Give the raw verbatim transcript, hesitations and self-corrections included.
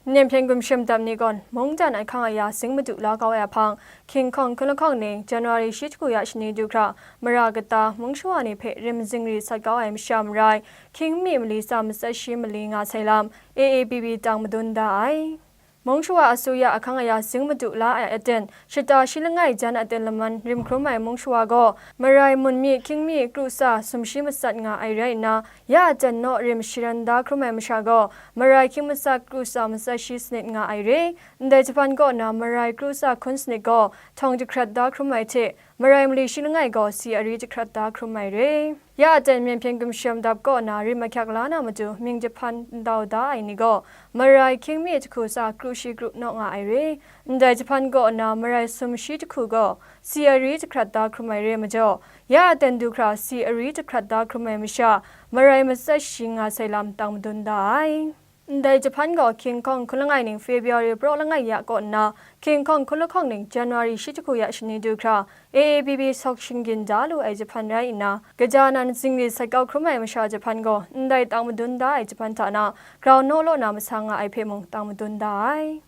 Nyen hpyen gumshem dap ni gawn mungdan ahkang aya zing madu la kau ai ahpang, King Kong hkun lahkawng ning January shi jahku ya shani du hkra mara kata mung shawa ni hpe rim zingri sat kau ai masha marai, hkying mi mali tsa matsat shi mali nga sai lam, A A P P tang madun da ai. Mung shawa asuya ahkang aya zing madu la ai aten, shata shi langai jan aten laman rim hkrum ai mung shawa gaw, marai mun mi hkying mi kru tsa sumshi matsat nga ai rai nna, ya aten naw rim sharan da hkrum ai masha gaw, marai hkying matsat kru tsa matsat shi sanit nga ai re. Ndai jahpan kaw na marai kru tsa hkun sanit gaw htawng jahkrat da hkrum ai hte, marai mali shi langai gaw si ari jahkrat da hkrum ai re. Ya aten myen hpyen gumshem dap kaw na rim ahkyak la na matu mying jahpan ndau da ai ni gaw, marai hkying mi jahku tsa kru shi kru naw nga ai re. Ndai jahpan kaw na marai sumshi jahku gaw si ari jahkrat da hkrum ai re majaw, ya aten du hkra si ari jahkrat da hkrum ai masha, marai matsat shi nga sai lam tang madun da ai. Ndai jahpan gaw King Kong hkun langai ning February praw langai ya kaw nna, King Kong hkun lahkawng ning January shi jahku ya shani du hkra, A A P P sawk shinggyin da lu ai jahpan rai nna, kaja nan zingri sat kau hkrum ai masha jahpan gaw, ndai tang madun da ai jahpan hta na, grau naw law na masang nga ai hpe mung tang madun da ai.